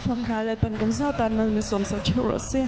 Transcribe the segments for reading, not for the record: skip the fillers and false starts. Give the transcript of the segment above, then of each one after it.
famhna Lalpan kum zau tan mal min sawm sak theuh rawh se.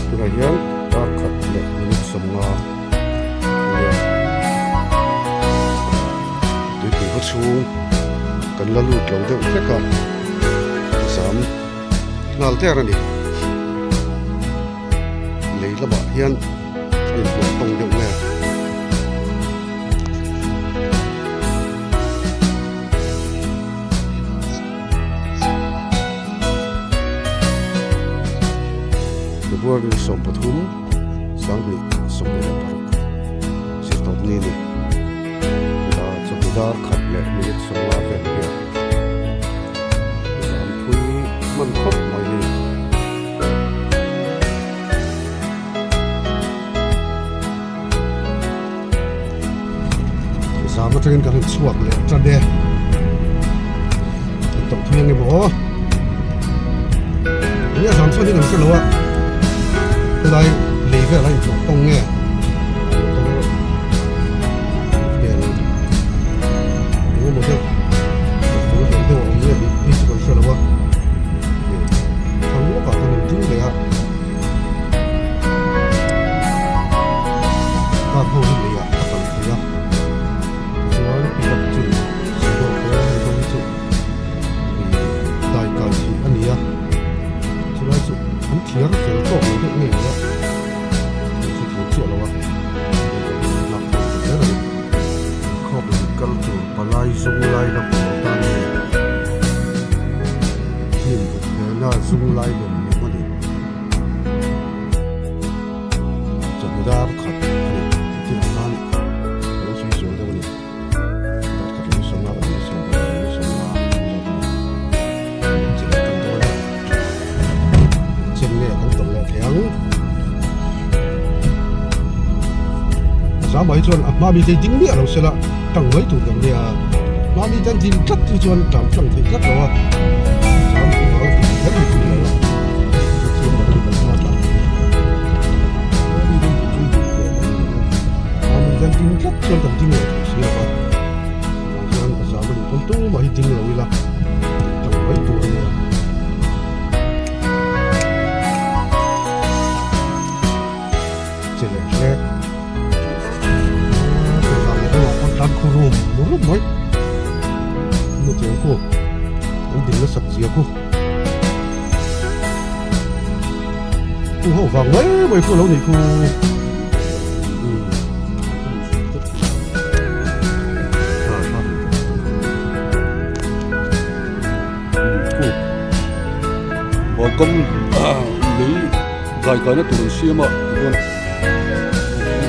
Tunah hian dar khat leh minute sawmnga a nia tuipui khaw chhung kan la lut lo deuh hlek a zam nghal der a ni lei lamah hian a inhnawh tawng deuh nge. February 13 2026 zirtawp ni ni ta chawhnu dar khat leh minute sawmnga vel hian zan thui hman khawp mai hi. Zam atangin kan han chhuak leh tan e. Kan tawh thui ang emaw. Enge zam chuan hi kan hre lo a. Helai lei vel a intlawh tawng nge. Motor hmel engemaw deuh fel hlel deuh a awm nge tih hi chu kan hre lo a. Thlang lawkah kan han ding leh a. Car ho hi leiah a kal thei a tichuan pickup chu sawdawh te hei ho hi chu ih dai kai theih a ni a chulai chu an thiar fel tawk lo deuh ngei mai a an hre thiam chiah lo a lak khawm ta zel a ni. Inkhawm lam kal tur palai zung lai la pawl tan nge hnim buk hnena zung lai lem lem a ni. Chawhnu dar khat a ni tinah khan ka lo sawi sual deuh a ni dar khat leh sawmnga pahnih leh sawm pahnih leh sawmnga zawk a ni chi leh tan dawn a chen nge kan tawlh leh thei ang a zam ah hi chuan a hma mi te ding miah lo sela tang mai tur kan nia hma mi te an ding tlat hi chuan tlan tlang thei tlat lo a zam vang a ti kher mai tur lo a. Kan ding tlat chuan kan ding lo thei si lo va chuvang chuan a zam a nih pawn tumah hi ding lo ila tang mai tur a nia. Che leh hlek tuvang leh lamah pawn tlan khu rum rum mai nutiang khu an ding nasat zia khu. Khu ho vang mai mai khu lo nih khu. Khu Vaukam lei dai kaina tur an siam a tichuan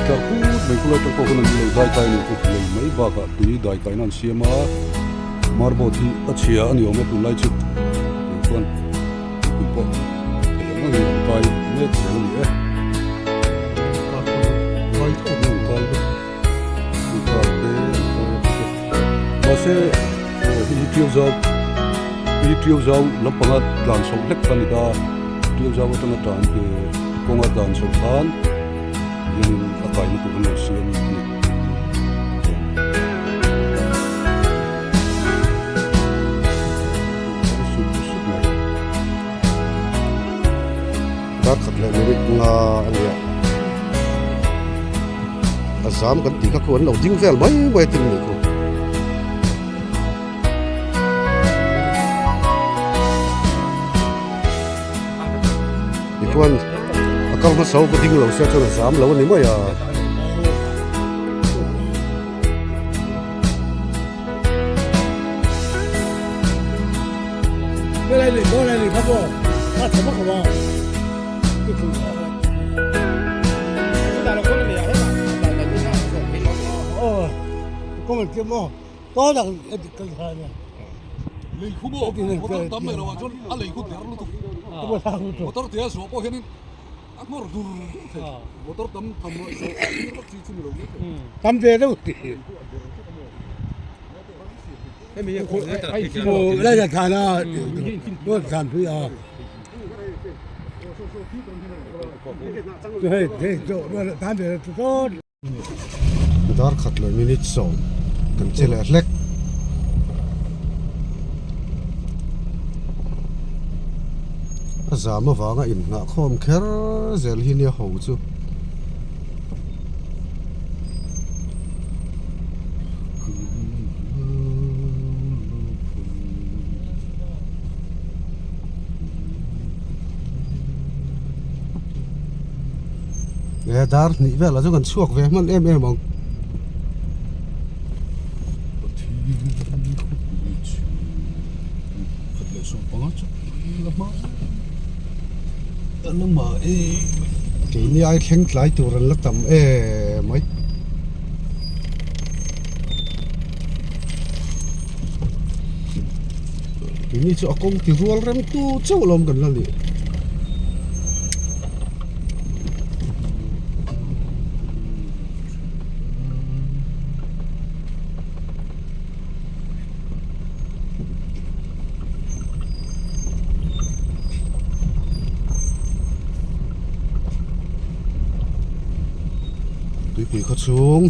tlar put mai khulai tang pawh khawn an lei dai kai a ni khu lei mai bakah tui dai kaina an siam a. Marble hi a chhia a ni awm e tunlai chu tih chuan tui pawh thei ang angin an kai mek zel a ni e. Kai tho an kai vek tui kar te an kai a bawk a mahse hei hi tiau zau hei hi tiau zau lampanga tlan chhoh hlek kha a ni ta tiau zau atanga tlan kawnga tlan chhoh khan hianin a kaina tur an lo siam a ni. Dar khat leh minute nga a nia a zam kan tih kha khu an lo ding vel mai mai a tin ni khu. khuan a kal hmasa ho ka ding lo sia chuan a zam lo a ni mai a. Lei khu maw motor tam mai loh ah chuan a lei khu der lutuk motor tia zawh pawh hianin a nghawr dur dur thei motor tam tham loh zawh tir vak chi chu ni lo mai thei. Tam ve deuh ti. Dar khat leh minute sawm kan che leh hlek. A zam avanga inhnah khawm kher zel hi nia ho chu. He dar hnih velah chuan kan chhuak ve hman em em ang. Keini ai thleng tlai tur an la tam em mai. Keini chu a kawng ti rual rem tu chauh lawm kan la ni. Tuipui khaw chhung.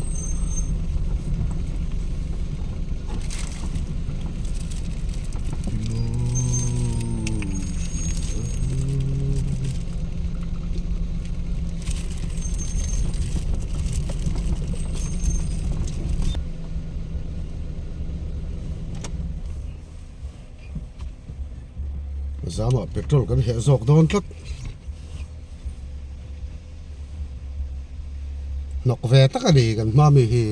Zamah petrol kan heh zawk dawn tlat. Hnawk ve tak a ni kan hma mi hi.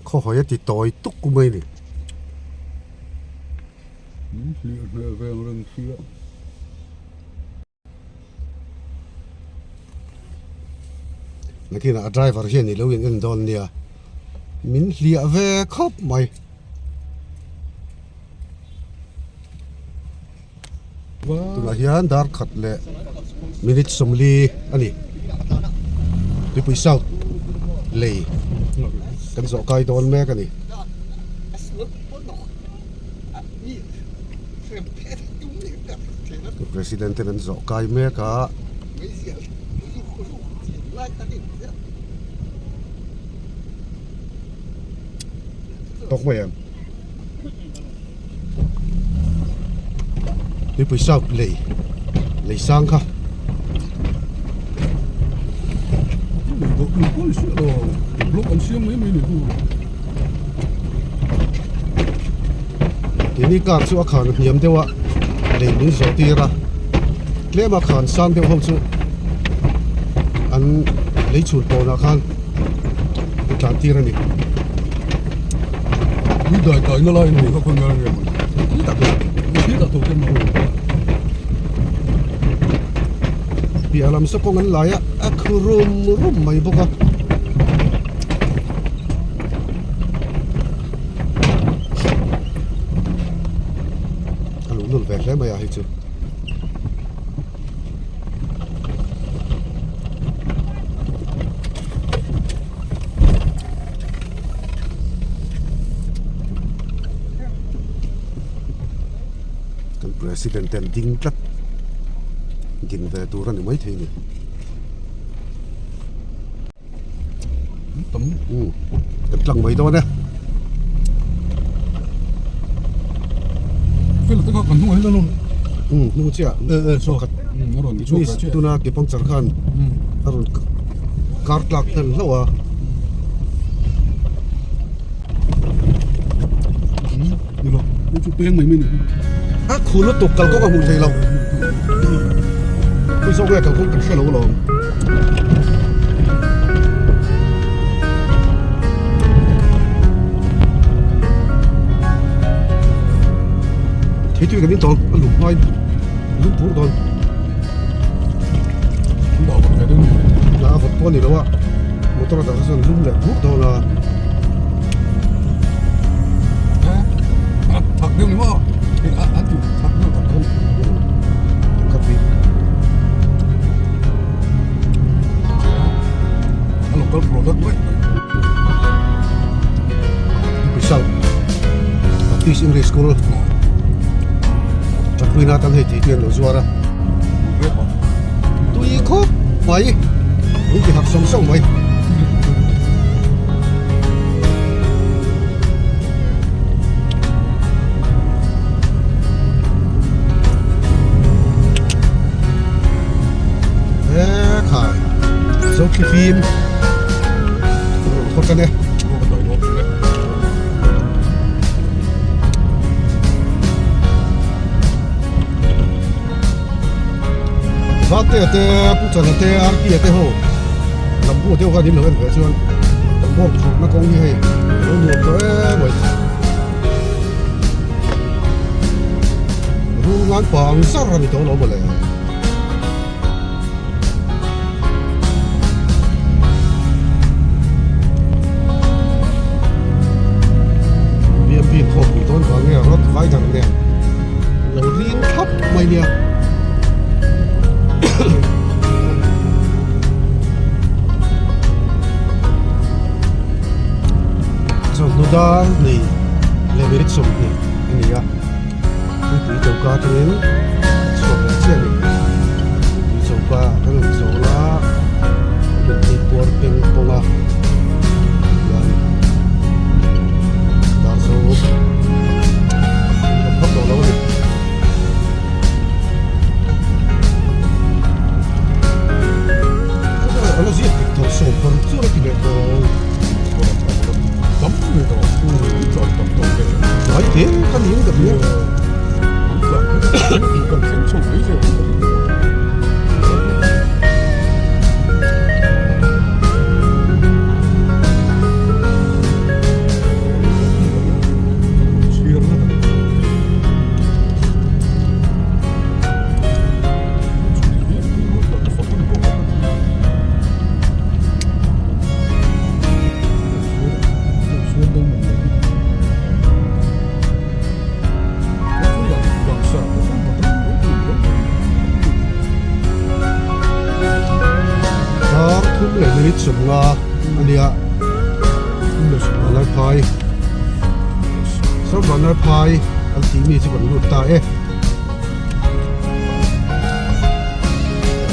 Khawhawi a ti tawi tuk mai a ni. Hliah hmel veng reng sia. Nakinah a driver hian i lo in en dawn nia. Min hliah ve khawp mai. Tunah hian dar khat leh minute sawmli a ni. Tuipui South lei kan zawh kai dawn mek a ni. President ten an zawh kai mek a. Tawk mai em? Tuipui South lei lei sang kha. Keini car chu a khan a hniam deuh a lei min zawh tir a tlem a khan sang deuh ho chu an lei chhun pawnah khan an tlan tir a ni. Tui dai kai na lai a ni kha khawi ngai nge mawni khi tak khi tak tho te maw Piah lam saw kawng an lai a a khu rum rum mai bawk a. A luh nul ve hle mai a hei chu. Kan president te an ding tlat din ve tur a ni maithei a ni. Tam kan tlang mai dawn e. Fel te kha kan hnung ah hian a rawn Hnung chiah pakhat a rawn chhuak ve chiah. Tuna ke puncture khan a rawn kar tlak hman hlauh a. Nilo chu peng mai mai ni. A khu lutuk kal kawng a hmuh theih loh. zawk nge kalkawng kan hre lo alawm. Theitui kan in tawn a lum ngai lum pur dawn. A vawt pawh a ni lo a motor a dah kha chuan lum leh bur dawn a. Thak deuh ni maw? An ti thak deuh tak dawn. Ka pi. A local product mai. Pisau Baptist English School Tanpuina tan hei tih te an lo zuar a. Tui khawp mai min ti hak sawng sawng mai. He khai zo khi fim rawn khawt tan e. Vate te Pu Chana te Arkia te ho lambu deuh khan in lo en ve chuan kan bawk phurhna kawng hi hei a lo nuam tawh em mai. Rul ngan pang zar a ni tawh lo mawle. BMP khawpui dawn vang nge rod rider nen lo ring thlap mai nia. Chawhnu dar nei leh minute 20 a ni a. Puipui choka atangin chhuak leh chiah a ni. Puipui choka kan rawn zawl a, kan rawn tih puar peng pawng a, chuan dar zo kan phawt tawh lo a ni. A la ziak dik tawh sawm paruk chu a la ti leh tawh. Tam ve tawh, tlan tam tawh ve. Tlai te ka ning ka hria. An tlan kan thleng chho mai zel ka ring. Chhiar na kan Dar thum leh minute sawmnga a nia Vanlaiphai Sir Vanlaiphai an tih mi chu kan lut ta e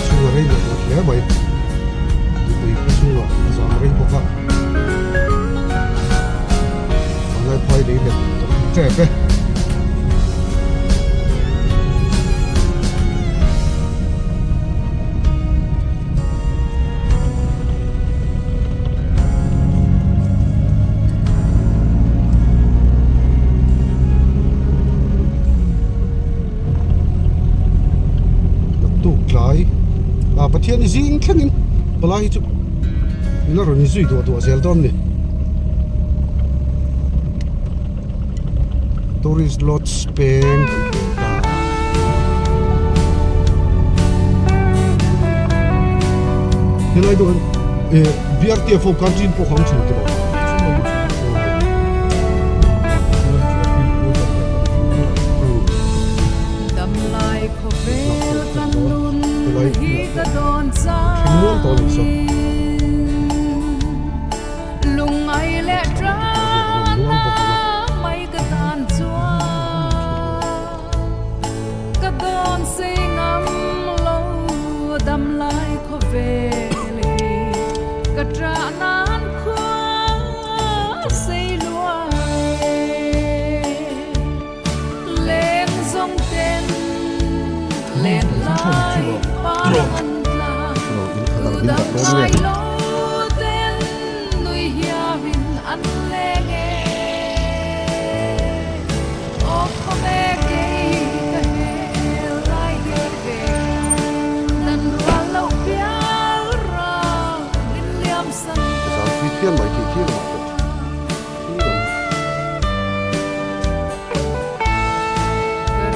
chhunga rei leh tawh hle mai mipui khaw chhungah a zam rei bawk a. Vanlaiphai lei let tawh tep e. Naktuk tlai ah Pathian i zing thlengin palai hi chu la rawn zui duah duah zel dawn a ni. Tourist lodge peng kan hmu ta. Helai deuh hian eh BRTF ho canteen pawh kha an thin tawh a. Helai thleng mual tawh a ni saw. phian mai khi khi lamah pawh khi lam.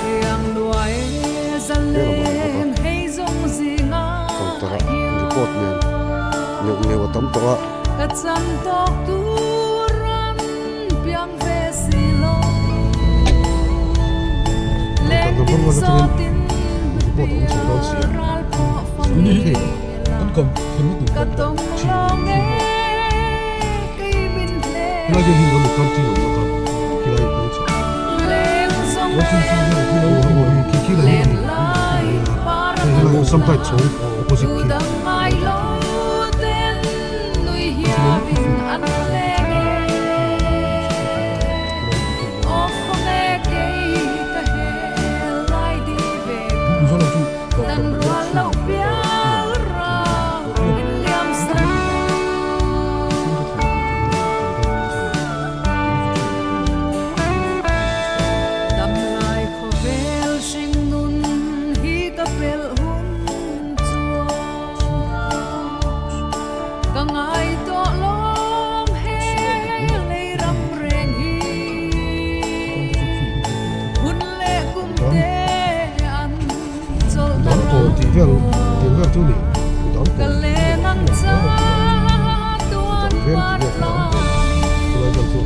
He lamah ni bawk a counter ah report nen neuh neuh a tam tawh a. Counter number one atangin report a awm chho dawn si a ni hei kan kawm thlenna tur kan thin helai vel hi lo country awmna kha khilai hmang chho khi khi lai hi hei helai samtai chhawng opposite khi. Dang pawl tih vel tih vel chu ni dang pawl dang veng tih vel dang pawl chulai vel chu.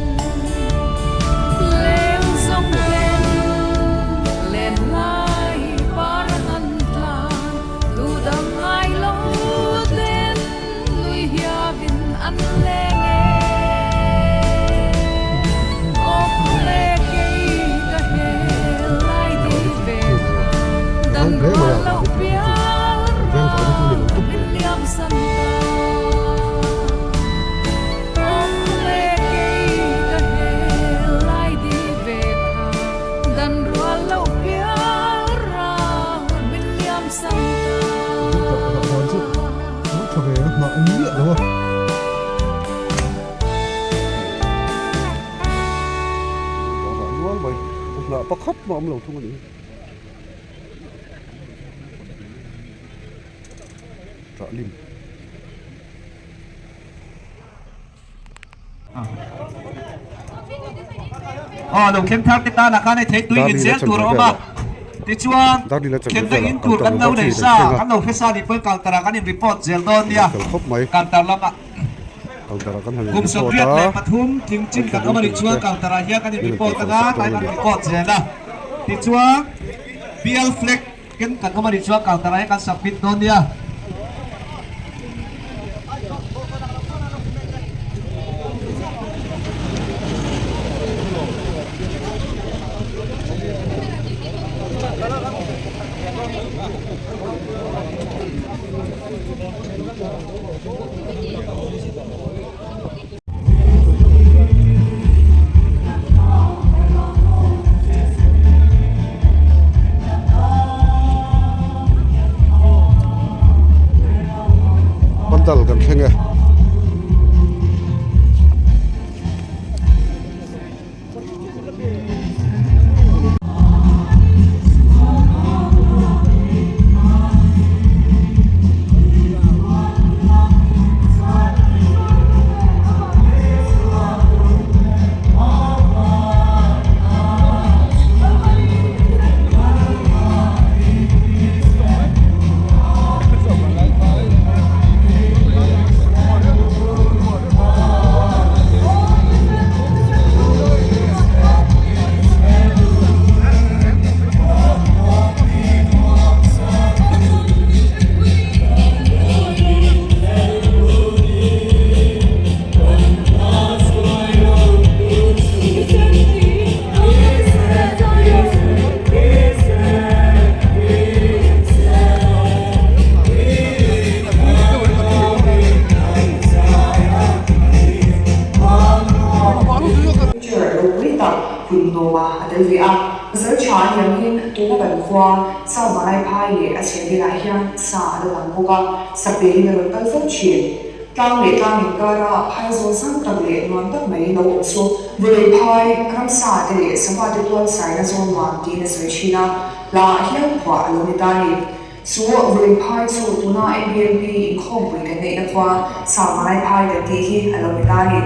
Tha ve a hnah awm miah lo a. Darah nual mai hnah pakhat mah awm lo thung a ni. Ṭah lim. Aw lo thleng thar te tan ah khan hei thei tui in zel tur a awm a tichuan thlenna in tur kan lo nei sa kan lo hre sa nih pawhin counter ah kan in report zel dawn nia counter lamah kum 83 tling chin kan awm a nih chuan counter ah hian kan in report anga tlai kan record zel a tichuan bial flag Ken kan awm a nih chuan counter ah hian kan submit dawn nia. Pandal kan thleng e. Chair ropui tak hun hnawma a tel ve a, pasal tha a niangin tuna kan khua South Vanlaiphai leh a chhehvelah hian sa a la tam bawk a, sapelin a rawn kal fo thin. Tlang leh tlang inkara phaizawl sang tak leh nuam tak mai lo awm chu Vawlei phai, ramsa te leh sava te tual saina zawl nuam tiin a sawi thin a, hla ah hian phuah a lo ni ta a ni. Chu Vuleiphai chu tuna NBNP inkhawmpui kan neihna khua South Vanlaiphai kan tih hi a lo ni ta a ni.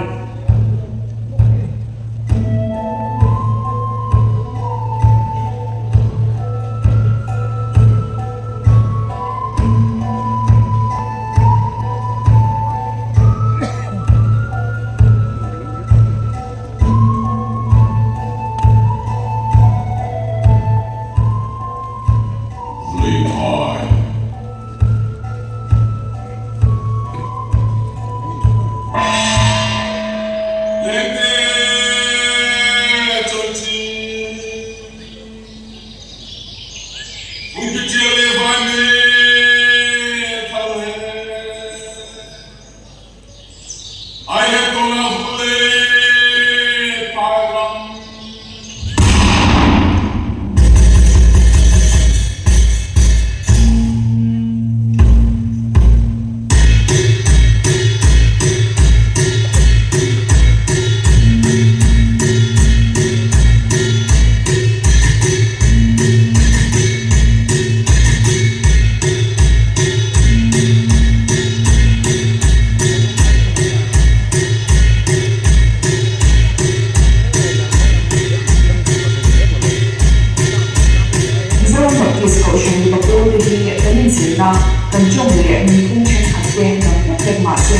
Mizoram Baptist Kohhran mipa pawlte hi kan inzirna, kan tawng leh nunphung thenkhat te dang hlek hlek mah se,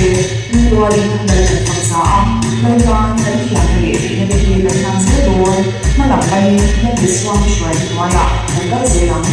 lungrualin lal kan fak za a, lal tan kan thiamna leh theihna te hi kan hlan zel dawn, hma lam panin Lal Isua hruai hnuaiah kan kal zel ang.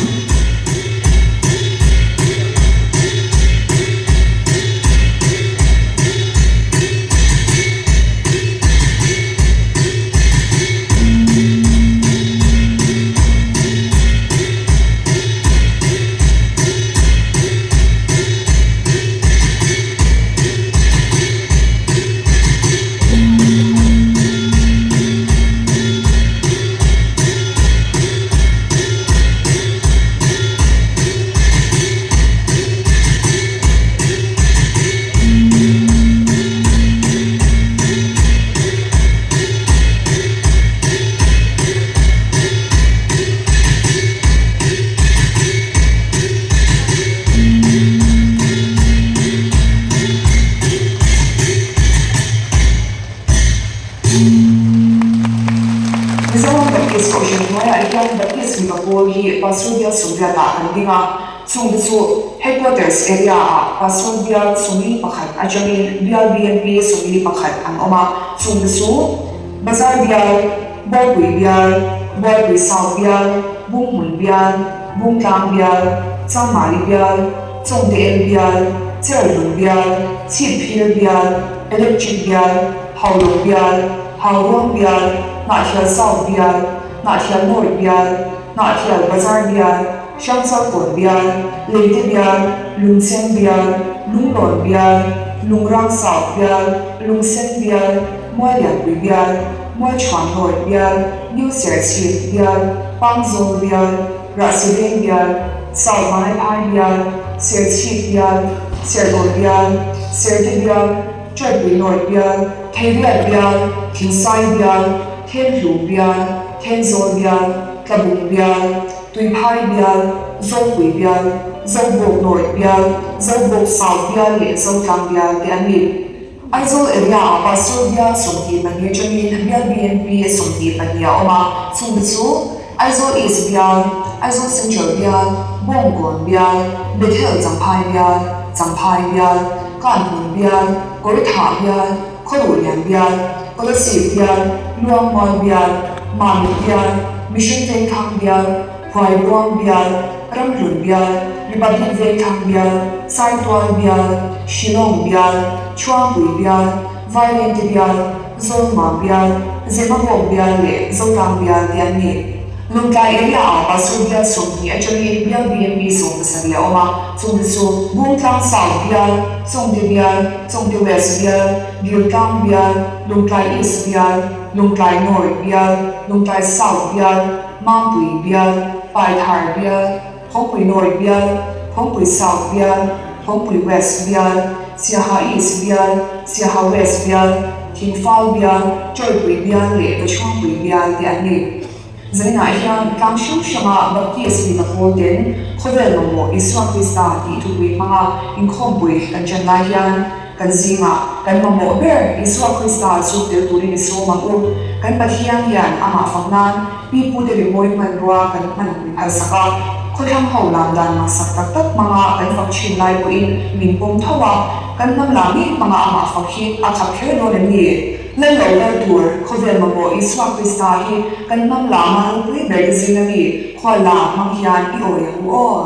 Mizoram Baptist Kohhran hnuaiah hian Baptist mipa pawl hi Pastor Bial Sawmriat ah kan ding a, chungte chu Headquarters area ah Pastor Bial 41 atangin Bial BNP 41 an awm a, chungte chu Bazar Bial, Bualpui Bial, Bualpui South Bial, Bunghmun Bial, Bungtlang Bial, Changmari Bial, Chawngte El Bial, Cherhlun Bial, Chhipphir Bial, Electric Bial, Haulawng Bial, Hauruang Bial, Hnahthial South Bial, Hnahthial North Bial, Hnahthial Bazar Bial, Hrangchalkawn Bial, Leite Bial, Lungcheng Bial, Lunglawn Bial, Lungrang South Bial, Lungsen Bial, Muallianpui Bial, Mualchhuan North Bial, New Serchhip Bial, Pangzawl Bial, Rahsiveng Bial, South Vanlaiphai Bial, Serchhip Bial, Serkawn Bial, Serte Bial, Chawlhpui North Bial, Theiriat Bial, Thingsai Bial, Thenhlu Bial, Thenzawl Bial, Tlabung Bial, Tuiphai Bial, Zopui Bial, Zobawk North Bial, Zobawk South Bial leh Zotlang Bial te an ni. Aizawl area-ah Pastor Bial 22 atangin Bial BNP 22 a awm a, chungte chu Aizawl East Bial, Aizawl Central Bial, Bawngkawn Bial, Bethel Champhai Bial, Champhai Bial, Kanhmun Bial, Kawrthah Bial, Khawruhlian Bial, Kolasib Bial, Luangmual Bial, Mamit Bial, Mission Vengthlang Bial, Phuaibuang Bial, Ramhlun Bial, Republic Vengthlang Bial, Saitual Bial, Shillong Bial, Chhuangpui Bial, Vailengte Bial, Zawlnuam Bial, Zemabawk Bial leh Zotlang Bial te an ni. Lungtlai area-ah Pastor Bial 20 atangin Bial BMP 17 a awm a, chungte chu Bungtlang South Bial, Chawngte Bial, Chawngte West Bial, Diltlang Bial, Lungtlai East Bial, Lungtlai North Bial, Lungtlai South Bial, Mampui Bial, Paithar Bial, Phawngpui North Bial, Phawngpui South Bial, Phawngpui West Bial, Siaha East Bial, Siaha West Bial, Thingfal Bial, Chawlhpui Bial leh Vachhuangpui Bial te an ni. Zaninah hian tlang hrang hranga Baptist mipa pawl ten khawvel mamawh Isua Krista tih thupui hmanga inkhawmpui kan ṭan lai hian kan zingah kan mamawh ber Isua Krista chu tel turin i sawm ang u. Kan Pathian hian amah fak nan pipute rimawi hmanrua kan hman min phalsak a, khawthlang ho lam dan maksak tak tak hmanga kan fak ṭhin lai pawhin min pawm tho a, kan hnam lam ngei hmanga amah fak hi a khap kher dawn em ni? Lal lo kal tur khawvel mamawh Isua Krista hi kan hnam lama ropui ber i zing ami khual la hmang hian i awi ang u aw.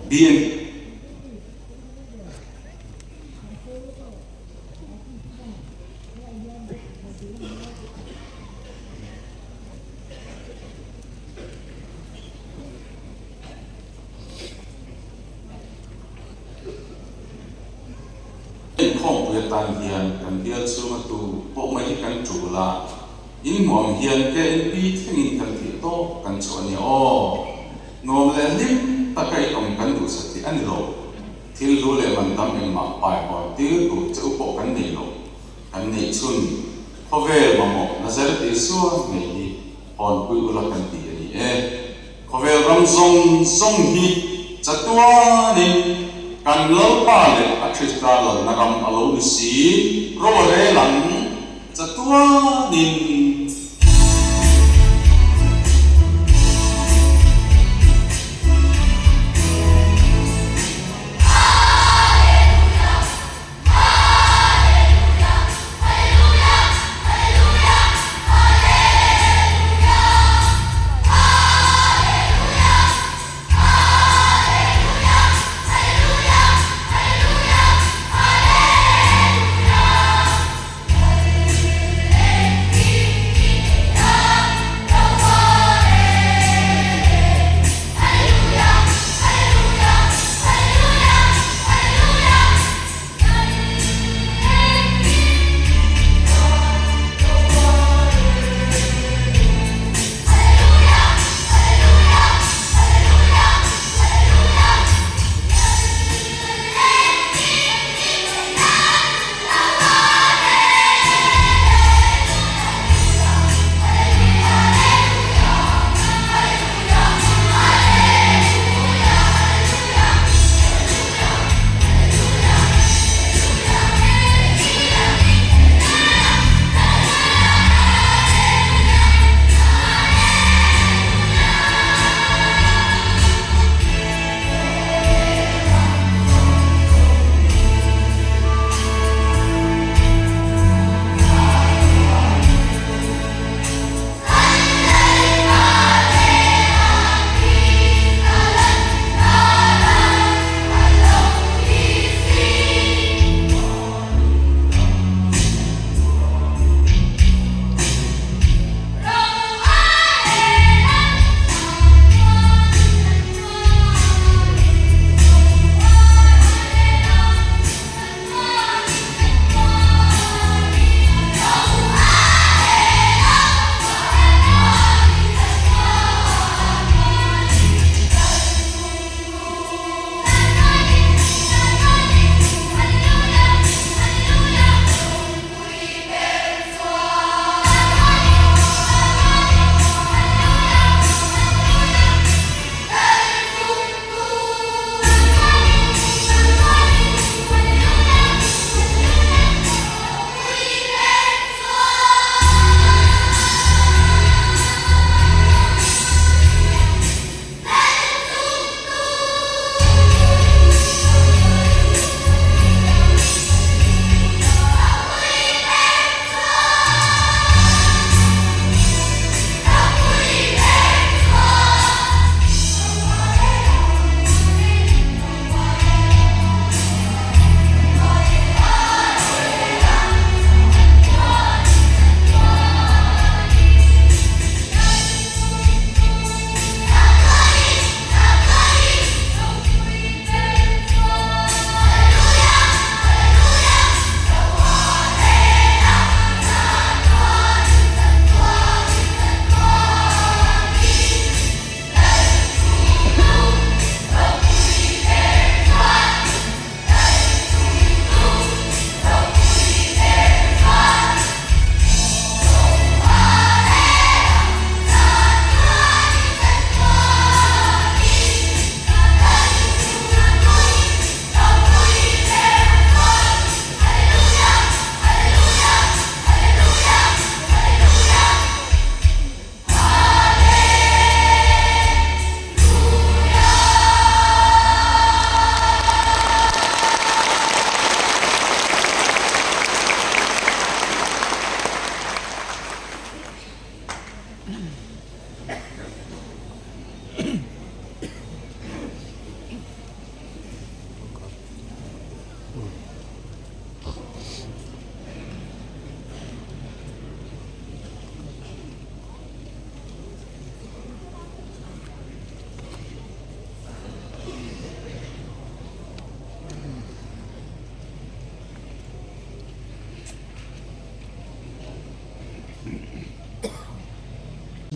Bien. Inkhawmpui atan hian kan bial chhunga tu pawh mai hi kan tul a, in hmuh ang hian KNP thlengin kan theih tawk kan chhuah a nia aw. Nuam leh hlim taka in awm kan duh sa tih a ni lo. Thil hlu leh man tam engmah pai hawn tir tur che u pawh kan nei lo. Kan neih chhun khawvel mamawh Nazareth Isua ngei hi hawnpui ula kan ti a ni e. Khawvel ram zawng zawng hi chatuanin kan Lalpa leh a Krista lalna ram a lo ni si, ro a rel ang chatuanin.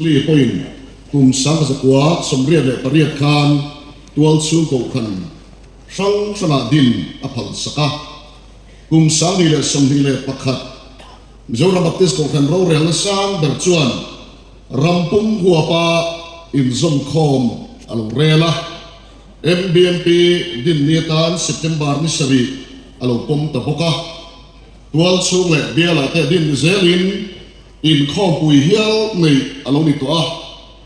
Lee pawhin kum 1998 khan tualchhung kohhran hrang hrangah din a phal sak a. Kum 2021 Mizoram Baptist Kohhran rorelna sang ber chuan ram pum huapa inzawmkhawm a lo rel a. MBMP din ni atan September ni sarih a lo pawm ta bawk a. Tualchhung leh bialah te din ni zelin Inkhawmpui hial neih a lo ni tawh a,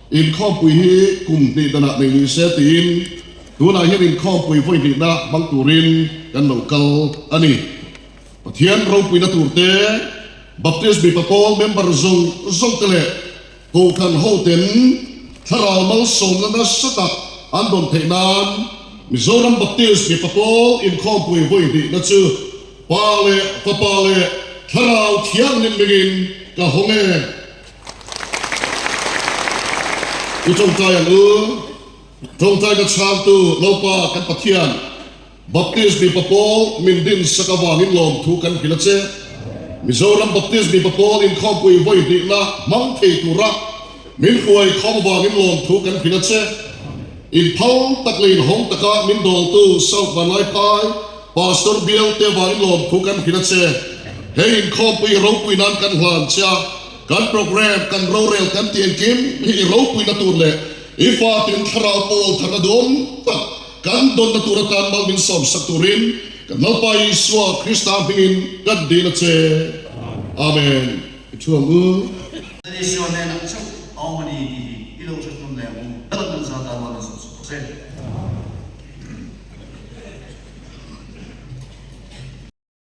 inkhawmpui hi kum hnih danah nei ni se tiin tunah hian inkhawmpui vawi hnihna hmang turin kan lo kal a ni. Pathian ropuina turte, Baptist mipa pawl member zawng zawng te leh Kohhran hoten thlarau malsawmna nasa tak an dawn theih nan Mizoram Baptist mipa pawl inkhawmpui vawi hnihna chu Pa leh Fapa leh Thlarau Thianghlim hmingin ka hawng e. I tawngtai ang u. Tawngtai ka chhangtu Lalpa kan Pathian, Baptist mipa pawl min din sak avangin lawmthu kan hrilh a che. Mizoram Baptist mipa pawl inkhawmpui vawi hnihna hmang thei tura min hruai khawm avangin lawmthu kan hrilh a che. Inphal tak leh inhawng taka min dawltu South Vanlaiphai, Pastor Bialte avangin lawmthu kan hrilh a che. Hei inkhawmpui i ropui nan kan hlan che a, kan program, kan rorel kan tih engkim hi i ropuina tur leh i fatin thlarau pawl tharna duhawm tak kan dawnna tur atan mal min sawmsak turin kan Lalpa Isua Krista hmingin kan dil a che. Amen. I thu ang u. Isua hnenah chauh a awm a ni tih hi i lo hre hnun leh ang u. Kan zata mal min sawmsak rawh se.